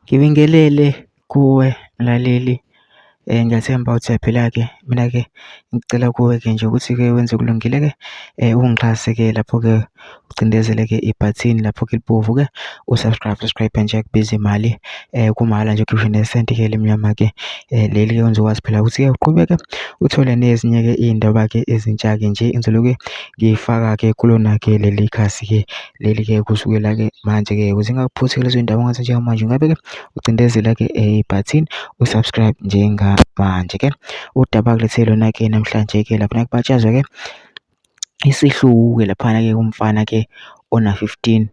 Ngibingelele kuwe mlaleli, ngiyathemba ukuthi uyaphila-ke. Mina-ke ngicela kuwe-ke nje ukuthi-ke wenze okulungile-ke ungixhase-ke lapho-ke ucindezele-ke ibhathini lapho-ke elibomvu-ke u-subscribe, subscribe nje akubizi imali kumahhala nje ukhishwe nesenti-ke elimnyama-ke leli-ke uzokwazi phela ukuthi-ke uqhubeke uthole nezinye-ke iy'ndaba-ke ezintsha-ke nje engizoloku ngiy'faka-ke kulona-ke leli khasi-ke leli-ke kusukela-ke manje-ke ukuze ingakuphuthi lezo y'ndaba ongathi njengamanje ungabe-ke ucindezela-ke ibhathini u-subscribe njengamanje-ke. Udaba akulethe lona-ke namhlanje-ke laphana kubatshazwa-ke isihluku-ke laphana-ke kumfana-ke ona-15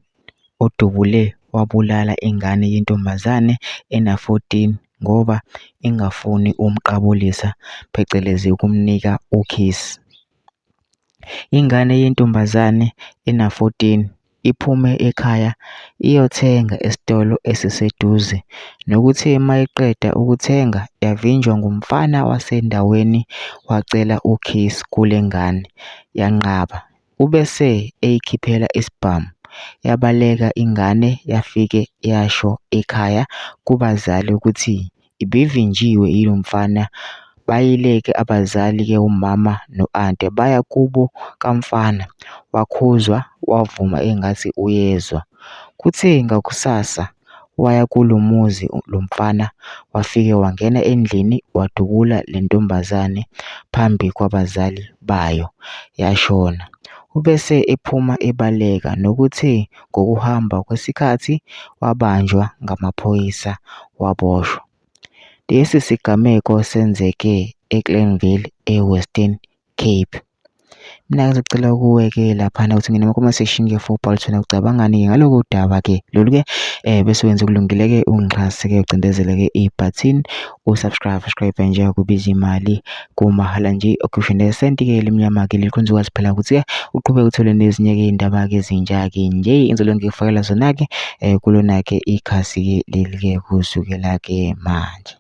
odubule wabulala ingane yentombazane ena-14 ngoba ingafuni umqabulisa phecelezi ukumnika ukhisi. Ingane yentombazane ena-14 iphume ekhaya iyothenga esitolo esiseduze nokuthe mayiqeda ukuthenga yavinjwa ngumfana wasendaweni wacela ukhisi kule ngane yanqaba. Ubese eyikhiphela isibhamu, yabaleka ingane yafike yasho ekhaya kubazali ukuthi ibivinjiwe yilo mfana. Bayile-ke abazali-ke umama no-anti baya kubo kamfana, wakhuzwa wavuma engathi uyezwa. Kuthe ngakusasa waya kulo muzi lo mfana wafike wangena endlini wadubula le ntombazane phambi kwabazali bayo yashona. Ubese ephuma ebaleka nokuthe ngokuhamba kwesikhathi wabanjwa ngamaphoyisa waboshwa. Lesi sigameko senzeke eClanville, eWestern Cape. Mina ngizocela kuwe-ke laphana ukuthi ngene kuma-comment section-ke for ubhale ukuthi wena ucabangani-ke ngalolu daba-ke lolu-ke bese wenza okulungile-ke ungixhase-ke ucindezele-ke ibhathini u-subscribe, subscribe nje akubizi imali kumahhala nje okhishwe nesenti-ke elimnyama-ke leli khona uzokwazi phela ukuthi-ke uqhubeke uthole nezinye-ke iy'ndaba-ke ezintsha-ke nje engizoloku ngikufakela zona-ke kulona-ke ikhasi-ke leli-ke kusukela-ke manje.